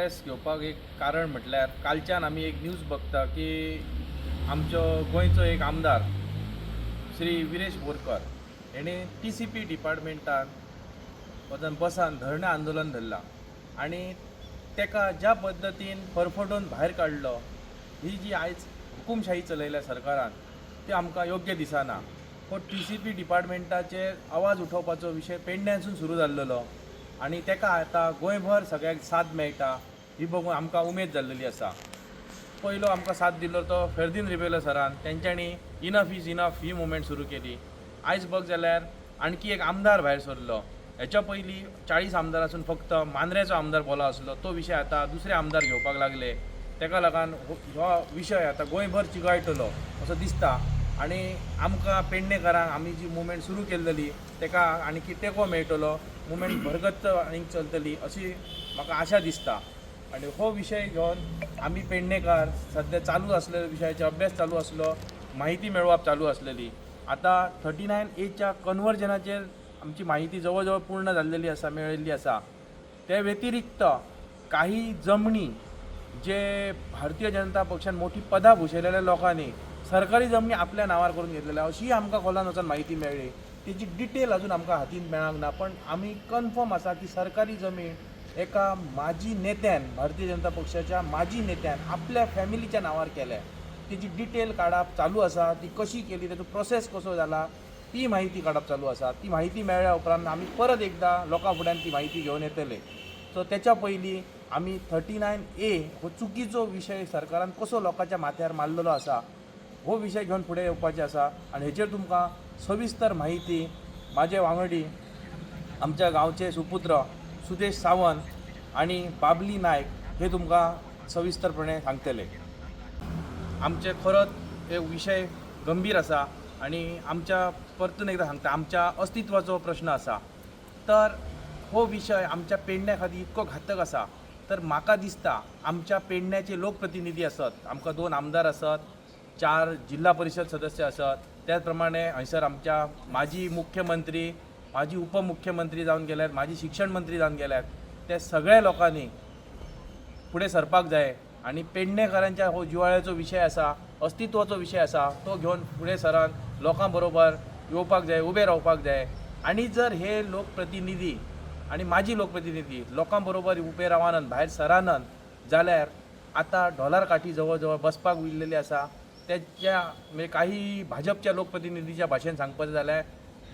Press घेवपाक एक कारण म्हटल्यार कालच्यान आमी एक न्यूज बघता की आमचो गोंयचो एक आमदार श्री विरेश बोरकर हेणे TCP डिपार्टमेंटान वचून बसान धरणें आंदोलन धरलां आनी तेका ज्या पद्दतीन फरफटून भायर काडलो, ही जी आयज हुकुमशाही चलयल्या सरकारान ती आमकां योग्य दिसना. हो TCP डिपार्टमेंटाचेर आवाज उठोवपाचो विशय पेडण्यासून सुरू जाल्लेलो आनी तेका आतां गोंयभर सगळ्याक साथ मेळटा ही बघून आमकां उमेद जाल्लेली आसा. पयलो आमकां साथ दिलो तो फेर्दीन रिबेलो सरान, तेंच्यांनी enough is enough he movement सुरू केली. आयज बघ जाल्यार आणखी एक आमदार भायर सरलो. हेच्या पयलीं 40 आमदार आसून फक्त मांद्र्याचो आमदार बोलो आसलो, तो विशय आतां दुसरे आमदार घेवपाक लागले. तेका लागून हो विशय आतां गोंयभर चिघळटलो असो दिसता आनी आमकां पेडणेकारांक आमी जी मुवमेंट सुरू केल्लेली तेका आणखी तेंको मेळटलो, मुवमेंट भरगच्च आनीक चलतली अशी म्हाका आशा दिसता. आनी हो विशय घेवन आमी पेडणेकार सद्या चालू आसलेल्या विशयाचेर अभ्यास चालू आसलो, माहिती मेळोवप चालू आसलेली. आतां 39Aच्या कन्वर्जनाचेर आमची माहिती जवळ जवळ पूर्ण जाल्लेली आसा, मेळिल्ली आसा. ते व्यतिरिक्त काही जमनी जे भारतीय जनता पक्षान मोठी पदां भुशयलेल्या लोकांनी सरकारी जमनी आपल्या नांवार करून घेतलेल्या अशीय आमकां खोलान वचून म्हायती मेळ्ळी. तेजी डिटेल अजून आमकां हातीन मेळांक ना, पण आमी कन्फर्म आसा की सरकारी जमीन एका माजी नेत्यान, भारतीय जनता पक्षाच्या माजी नेत्यान आपल्या फॅमिलीच्या नांवार केल्या. तेजी डिटेल काडप चालू आसा, ती कशी केली, तेजो प्रोसेस कसो जाला ती म्हायती काडप चालू आसा. ती म्हायती मेळ्ळ्या उपरांत आमी परत एकदां लोकां फुड्यान ती म्हायती घेवन येतले. सो तेच्या पयलीं आमी 39A हो चुकीचो विशय सरकारान कसो लोकांच्या माथ्यार मारलेलो आसा हो विशय घेवन फुडें येवपाचें आसा. आनी हेचेर तुमकां सविस्तर म्हायती म्हाजे वांगडी आमच्या गांवचे सुपुत्र सुदेश सावंत आनी बाबली नायक हे तुमकां सविस्तरपणे सांगतले. आमचे खरोच एक विशय गंभीर आसा आनी आमच्या परतून एकदां सांगता, आमच्या अस्तित्वाचो प्रश्न आसा. तर हो विशय आमच्या पेडण्या खातीर इतको घातक आसा, तर म्हाका दिसता आमच्या पेडण्याचे लोकप्रतिनिधी आसत, आमकां 2 आमदार आसत, 4 जिल्हा परिशद सदस्य आसत, त्याच प्रमाणे हयसर आमच्या माजी मुख्यमंत्री, माजी उपमुख्यमंत्री जावन गेल्यात, माजी शिक्षण मंत्री जावन गेल्यात, ते सगळ्या लोकांनी फुडें सरपाक जाय आनी पेडणेकारांच्या हो जिवाळ्याचो विशय आसा, अस्तित्वाचो विशय आसा, तो घेवन फुडें सरान लोकां बरोबर येवपाक जाय, उबे रावपाक जाय. आनी जर हे लोकप्रतिनिधी आनी माजी लोकप्रतिनिधी लोकां बरोबर उबे रावनात, भायर सरानात जाल्यार आतां ढोलार काठी जवळ जवळ बसपाक उरलेली आसा. तेच्या म्हणजे काही भाजपच्या लोकप्रतिनिधीच्या भाशेन सांगपाचें जाल्यार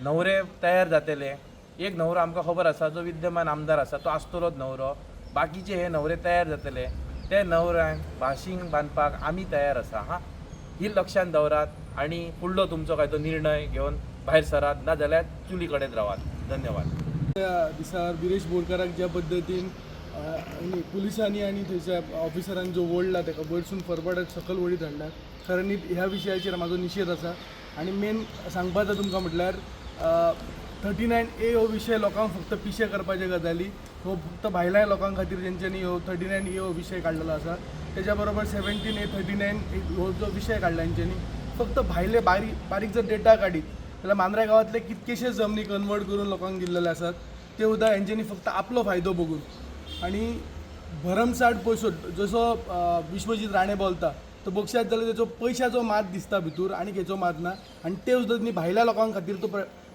न्हवरे तयार जातले. एक न्हवरो आमकां खबर आसा जो विद्यमान आमदार आसा तो आसतलोच न्हवरो, बाकीचे हे न्हवरे तयार जातले. ते न्हवऱ्यांक भाशींग बांदपाक आमी तयार आसा. हां, ही लक्षांत दवरात आनी फुडलो तुमचो काय तो निर्णय घेवन भायर सरात, ना जाल्यार चुली कडेन रावात. धन्यवाद. त्या दिसा विरेश बोरकाराक ज्या पद्दतीन पुलिसांनी आनी थंयच्या ऑफिसरान जो ओडला ताका वयरसून फरफटत सकयल ओडीत हाडला, खऱ्यांनी ह्या विशयाचेर म्हाजो निशेध आसा. आनी मेन सांगपाचो तुमकां म्हटल्यार 39A हो विशय लोकांक फक्त पिशे करपाचे गजाली, हो फक्त भायल्या लोकां खातीर तेंच्यांनी हो 39A हो विशय काडलेलो आसा. तेज्या बरोबर 17A 39 हो जो विशय काडला तेंच्यांनी फक्त भायले बारीक बारीक जर डेटा काडीत जाल्यार मांद्र्या गांवांतले कितकेशे जमनी कन्वर्ट करून लोकांक दिल्लेले आसात, ते सुद्दां हेंच्यांनी फक्त आपलो फायदो बघून आनी भरमसाठ पयसो, जसो विश्वजीत राणे बोलता तो बघशात जाल्यार तेचो पयशाचो मात दिसता भितूर आनी खंयचो मात ना. आनी ते सुद्दां न्ही भायल्या लोकां खातीर, तो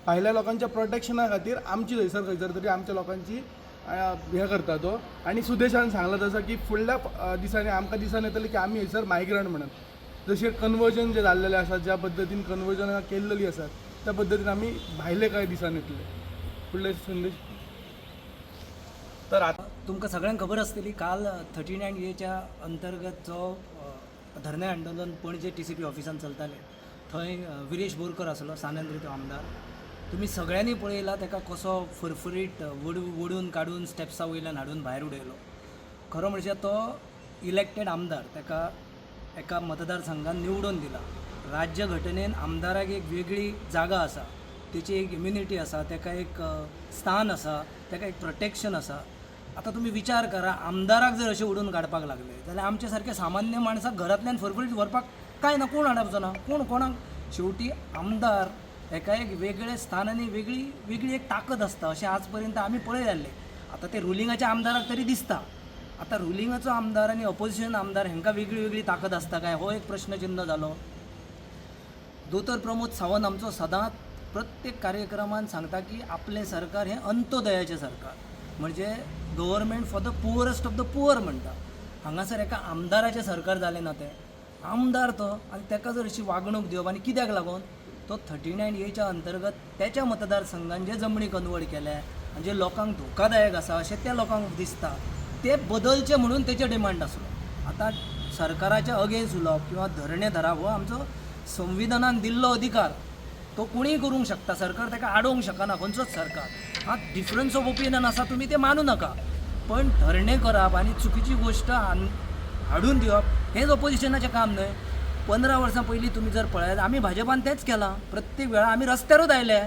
भायल्या लोकांच्या प्रोटेक्शना खातीर आमची थंयसर खंयसर तरी आमच्या लोकांची हें करता तो. आनी सुदेशान सांगलां तसो की फुडल्या दिसांनी आमकां दिसान येतलें की आमी हयसर मायग्रंट म्हणून जशें कन्वर्जन जें जाल्लेलें आसा, ज्या पद्दतीन कन्वर्जनां केल्लेलीं आसात त्या पद्दतीन आमी भायले कांय दिसान येतले. फुडले संदेश तर आतां तुमकां सगळ्यांक खबर आसतली काल 39Aच्या अंतर्गत जो धरणे आंदोलन पणजे TCP ऑफिसान चलतालें थंय विरेश बोरकर आसलो, सान आंद्रेचो आमदार. तुमी सगळ्यांनी पळयला ताका कसो फरफरीत वडून काडून स्टेप्सा वयल्यान हाडून भायर उडयलो. खरो म्हणजे तो इलेक्टेड आमदार, ताका एका मतदारसंघान निवडून दिला. राज्य घटनेन आमदाराक एक वेगळी जागा आसा, तेची एक इम्युनिटी आसा, ताका एक स्थान आसा, ताका एक प्रोटेक्शन आसा. आतां तुमी विचार करा, आमदाराक जर अशें उडोवन काडपाक लागले जाल्यार आमच्या सारक्या सामान्य माणसाक घरांतल्यान फरफरीत व्हरपाक कांय ना, कोण हाडपाचो ना, कोण कोणाक. शेवटी आमदार हेका एक वेगळें स्थान आनी वेगळी वेगळी एक ताकद आसता अशें आज पर्यंत आमी पळयत आयिल्ले. आतां ते रुलिंगाच्या आमदाराक तरी दिसता. आतां रुलिंगाचो आमदार आनी ऑपोजिशन आमदार हांकां वेगळी वेगळी ताकद आसता काय, हो एक प्रश्नचिन्ह जालो. दोतोर प्रमोद सावंत आमचो सदांच प्रत्येक कार्यक्रमान सांगता की आपलें सरकार हें अंत्योदयाचें सरकार, म्हणजे government for the poorest of the poor म्हणटा. हांगासर एका आमदाराचें सरकार जालें ना, तें आमदार तो आनी ताका जर अशी वागणूक दिवप आनी कित्याक लागून तो 39 एच्या अंतर्गत त्याच्या मतदारसंघान जे जमनी कन्वर्ट केल्या आनी जे लोकांक धोकादायक आसा अशें त्या लोकांक दिसता ते बदलचे म्हणून तेचे डिमांड आसलो. आतां सरकाराच्या अगेन्स्ट उलोवप किंवा धरणे धरप हो आमचो संविधानान दिल्लो अधिकार, तो कोणीय करूंक शकता, सरकार ताका आडोवंक शकना, खंयचोच सरकार. आं, डिफरन्स ऑफ ओपिनियन आसा, तुमी तें मानू नाका, पण धरणे करप आनी चुकीची गोश्ट हाडून दिवप हेंच ऑपोजिशनाचें काम न्हय. 15 वर्सां पयलीं तुमी जर पळयत, आमी भाजपान तेंच केलां, प्रत्येक वेळा आमी रस्त्यारूच आयले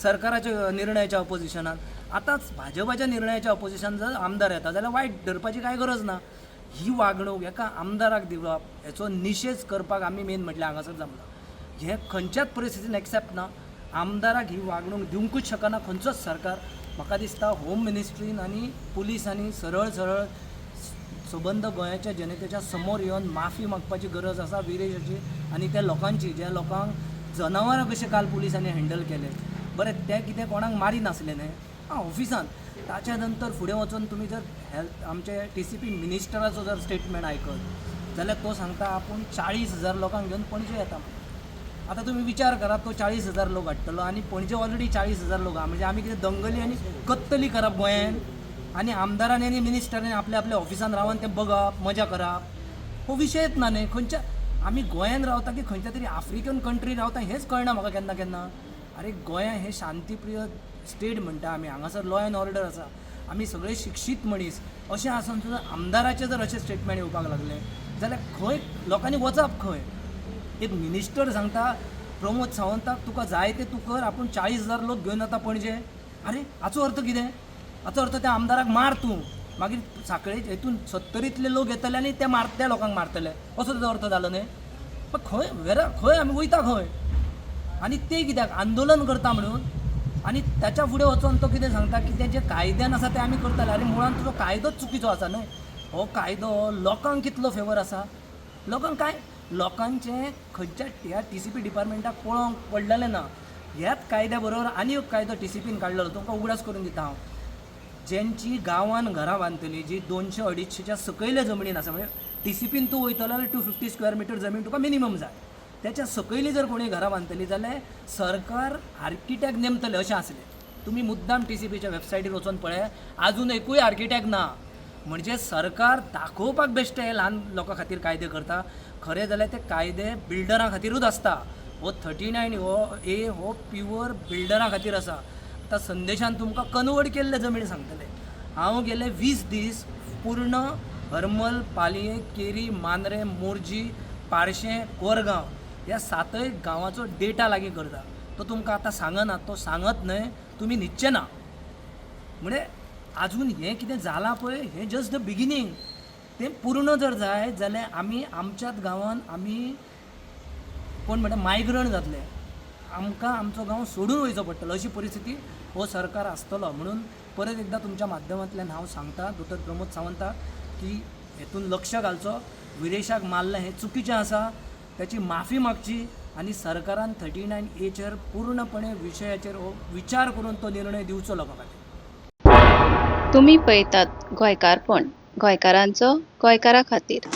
सरकाराच्या निर्णयाच्या ऑपोजिशनान. आतांच भाजपाच्या निर्णयाच्या ऑपोजिशन जर आमदार येता जाल्यार वायट धरपाची कांय गरज ना. ही वागणूक एका आमदाराक दिवप हेचो निशेध करपाक आमी मेन म्हटल्यार हांगासर जमला. हें खंयच्याच परिस्थितीन एक्सेप्ट ना, आमदाराक ही वागणूक दिवंकूच शकना खंयचोच सरकार. म्हाका दिसता होम मिनिस्ट्रीन आनी पुलिसांनी सरळ सरळ सबंद गोंयाच्या जनतेच्या समोर येवन माफी मागपाची गरज आसा विरेशाची आनी त्या लोकांची, ज्या लोकांक जनावरां कशें काल पुलिसांनी हँडल केलें. बरें, तें कितें कोणाक मारी नासलें न्हय, आं, ऑफिसान. ताच्या नंतर फुडें वचून तुमी जर हेल्थ आमचे टीसीपी मिनिस्टराचो जर स्टेटमेंट आयकत जाल्यार तो सांगता आपूण 40,000 लोकांक घेवन पणजे येता. आतां तुमी विचार करात, तो 40,000 लोक हाडटलो आनी पणजे ऑलरेडी 40,000 लोक आहा, म्हणजे आमी कितें दंगली आनी कत्तली करप गोंयान? आनी आमदारांनी आनी मिनिस्टरांनी आपल्या आपल्या ऑफिसान रावन तें बघप, मजा करप, हो विशयच ना न्हय. खंयच्या आमी गोंयान रावता की खंयच्या तरी आफ्रिकन कंट्री रावता हेंच कळना म्हाका केन्ना केन्ना. आरे, गोंया हें शांतीप्रिय स्टेट म्हणटा आमी, हांगासर लॉ एंड ऑर्डर आसा, आमी सगळे शिक्षीत मनीस, अशें आसून सुद्दां आमदाराचें जर अशें स्टेटमेंट येवपाक लागलें जाल्यार खंय लोकांनी वचप खंय? एक मिनिस्टर सांगता प्रमोद सावंताक तुका जाय तें तूं कर, आपूण 40,000 लोक घेवन येता पणजे. आरे, हाचो अर्थ कितें? हाचो अर्थ त्या आमदाराक मार तूं, मागीर साखळे हेतून सत्तरींतले लोक येतले आनी ते मार त्या लोकांक मारतले, असो ताचो अर्थ जालो न्हय. पण खंय वेरा खंय आमी वयता खंय? आनी ते कित्याक आंदोलन करता म्हणून? आनी ताच्या फुडें वचोन तो कितें सांगता की तें जें कायद्यान आसा तें आमी करतले. आरे, मुळान तुजो कायदोच चुकीचो आसा न्हय. हो कायदो लोकांक कितलो फेवर आसा, लोकांक कांय लोकांचें खंयच्या ह्या टीसीपी डिपार्टमेंटाक पळोवंक पडलेलें ना. ह्याच कायद्या बरोबर आनी एक कायदो टीसीपीन काडलेलो, तुमकां उगडास करून दिता हांव. जेंची गांवान घरां बांदतली, जी 200 250च्या सकयल्या जमनीन आसा, म्हणजे टीसीपीन तूं वयतलो जाल्यार 250 स्क्वेअर मिटर जमीन तुका मिनिमम जाय, त्याच्या सकयली जर कोणी घरां बांदतली जाल्यार सरकार आर्किटेक्ट नेमतले अशें आसलें. तुमी मुद्दाम टीसीपीच्या वेबसायटीर वचोन पळयात, आजून एकूय आर्किटेक्ट ना. म्हणजे सरकार दाखोवपाक बेश्टें हे ल्हान लोकां खातीर कायदे करता, खरें जाल्यार ते कायदे बिल्डरां खातीरूच आसता. हो 39 हो ए हो प्युअर बिल्डरां खातीर आसा. आतां संदेशान तुमकां कन्वर्ट केल्ले जमीन सांगतले. हांव गेले 20 दीस पूर्ण हरमल, पालयें, केरी, मांद्रें, मोरजी, पार्शें, कोरगांव ह्या 7 गांवाचो डेटा लागीं करता. तो तुमकां आतां सांगना, तो सांगत न्हय तुमी न्हिदचे ना. म्हणजे आजून हें कितें जालां पळय हें जस्ट the beginning. तें पूर्ण जर जायत जाल्यार आमी आमच्याच गांवान आमी कोण म्हणटा मायग्रंट जातले, आमकां आमचो गांव सोडून वयचो पडटलो, अशी परिस्थिती हो सरकार आसतलो. म्हणून परत एकदां तुमच्या माध्यमांतल्यान हांव सांगता दोतोर प्रमोद सावंताक की हेतून लक्ष घालचो. विरेशाक मारलें हें चुकीचें आसा, त्याची माफी मागची आनी सरकारान 39 एचेर पूर्णपणे विशयाचेर हो विचार करून तो निर्णय दिवचो लोकां खातीर. तुमी पळयतात गोंयकारपण, गोंयकारांचो गोंयकारा खातीर.